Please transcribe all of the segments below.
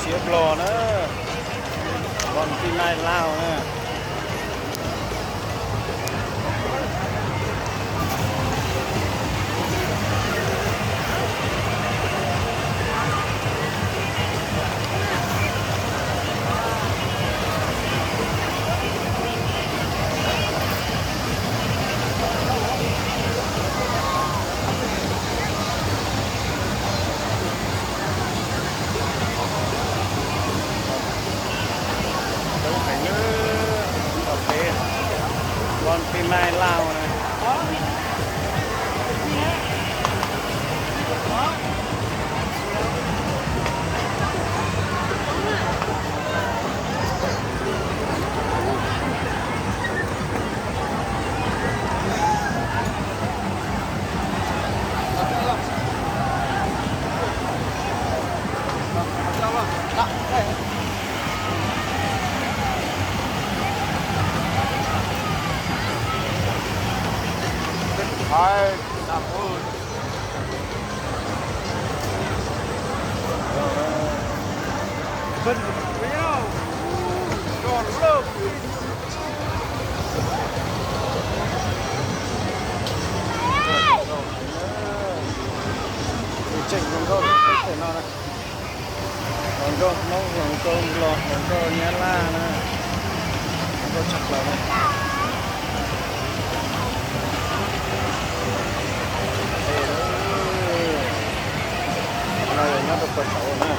Nyob Nplog na, Valentine Lao na. Coob heev na, tom peb Valentine Lao na. Tus tseem hluas nkauj peb pem no na. Hluas nkauj Hmoob, hluas nkauj Nplog, hluas nkauj Nyab Laj na. Hluas nkauj tshaj plaws na. No yog nyob rau puag saud na.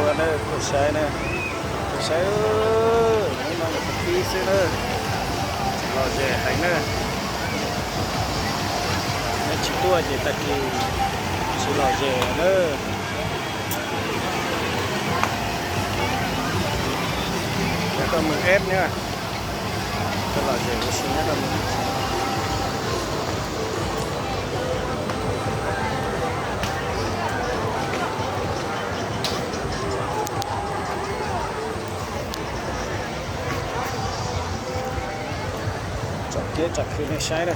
Ua na, kuv saib na, kuv saib, hnub no yog hnub pib xwb na, lom zem heev na. Neb tsis tuaj ces tag kis tsis lom zem na. Nyob rau Mường Ết na, lom zem huv si nyob rau Mường Ết. Tsom kiab tsom khw nej saib na.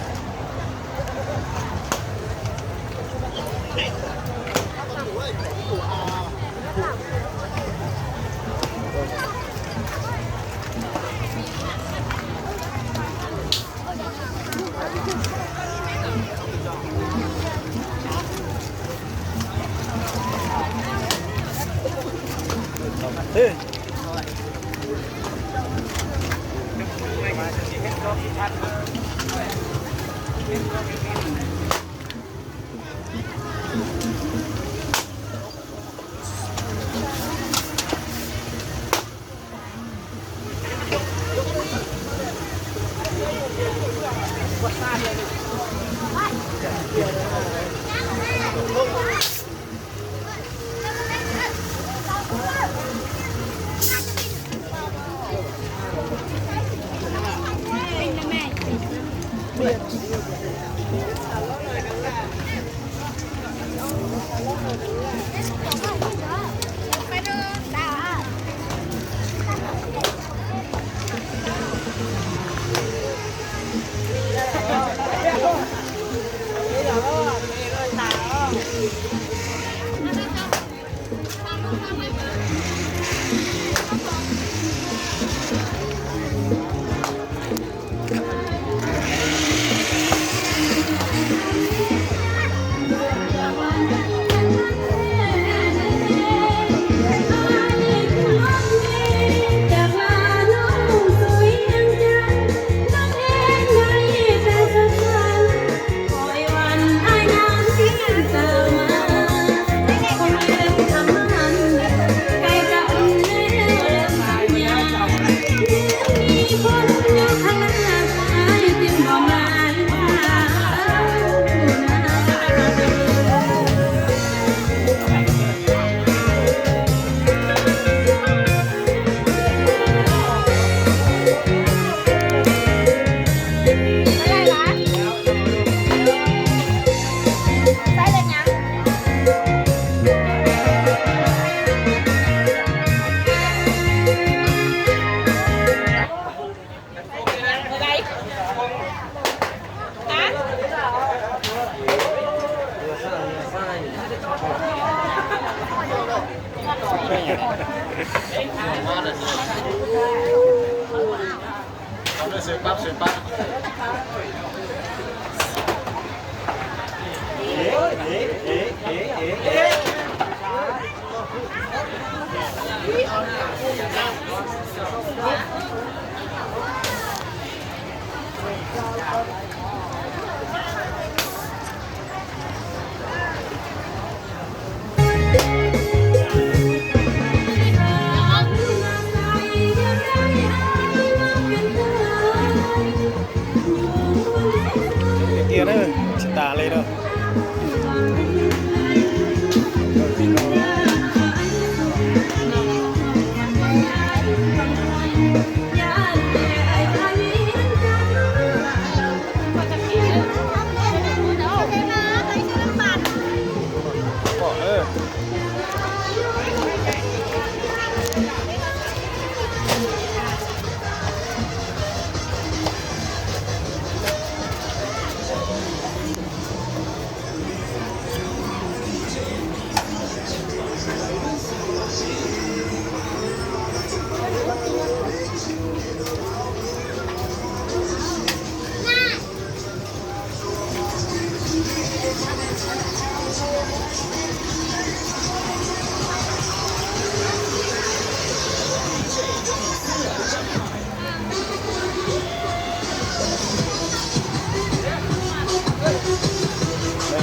Tiag na, tsis tas li na.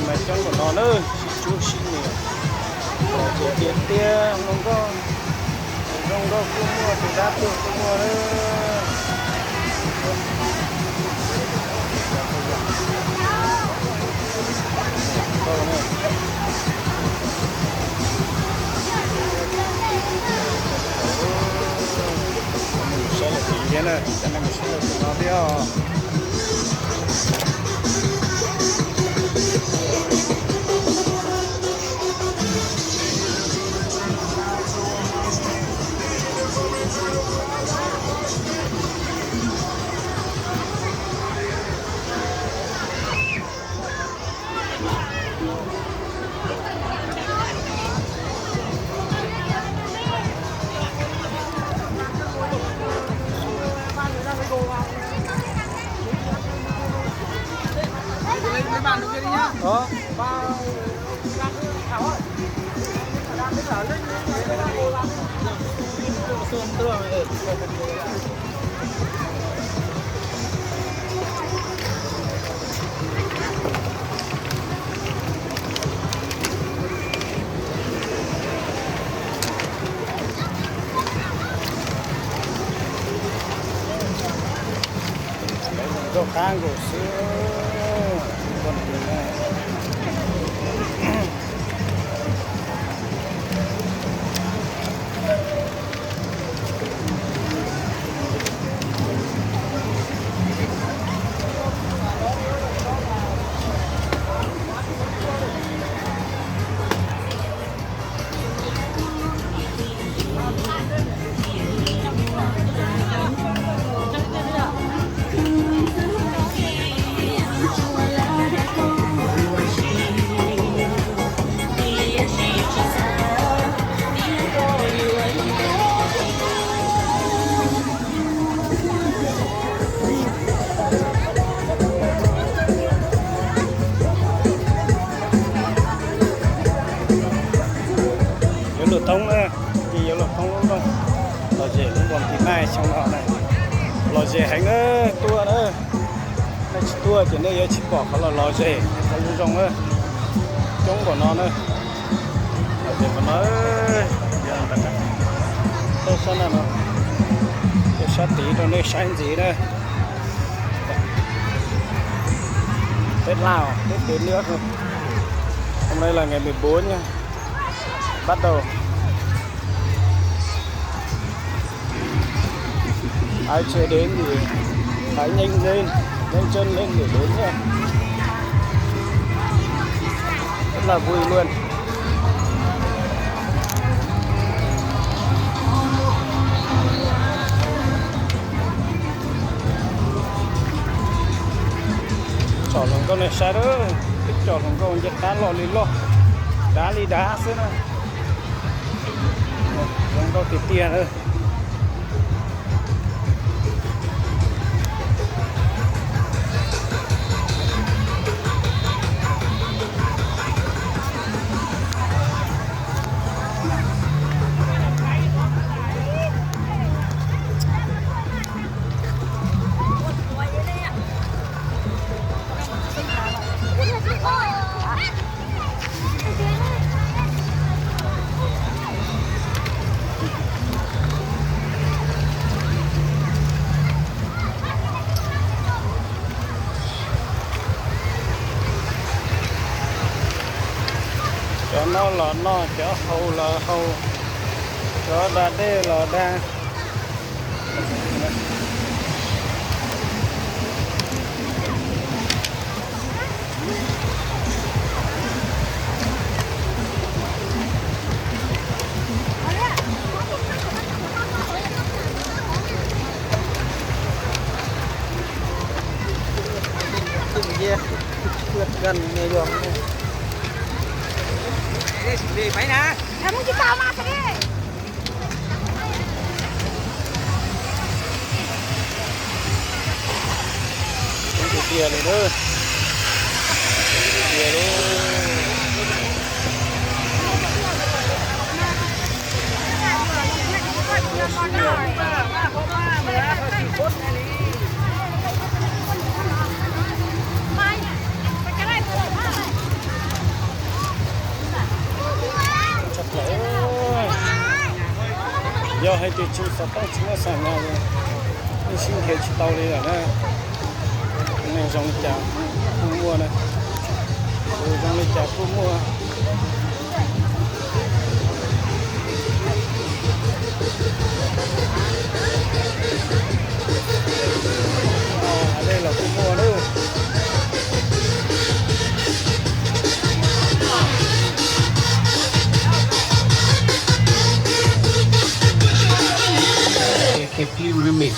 Mas coob npaum no na, sib cuab sib nias, ces tiag tiag zoo nkauj, zoo nkauj kuj muaj, tus dab tuag kuj muaj na. Saib lawv txiv thiab na, cov neeg mus saib lawv txiv no thiab os. Zoo nkauj qab nkaus xwb. Yuav luam thoob na, ces yuav luam thoob lub nroog Los Zes lub npoo tis maij xyoo no na. Los Zes heev na, tuaj na. Nej tsis tuaj ces nej yuav tsis pom qhov los Los Zes, qhov zoo zoo na. Coob npaum no na. Los Zes npaum no, tuaj sab na no, tuaj sab tid rau nej saib ntxiv na. Tết Lào, Tết đến nữa. Hôm nay là ngày mười bốn nha. Bắt đầu. Ai chưa đến thì hãy nhanh lên, nhanh chân lên để đến nha. Rất là vui luôn. Tsom hluas nkauj nej saib, peb tsom hluas nkauj nce qab loj li loj, dav li dav xwb na. Tiag tiag na. Cov no los no, cov haus los haus, cov da dej los da. Tiag li na. Tiag li. Yog hais tias tsis xov tooj tsis muaj xam nas, wb sib nrhiav tsis tau li lawm na. Neeg zoo li cas kuj muaj na, zoo li cas kuj muaj. Dej los kuj muaj na. K P remix.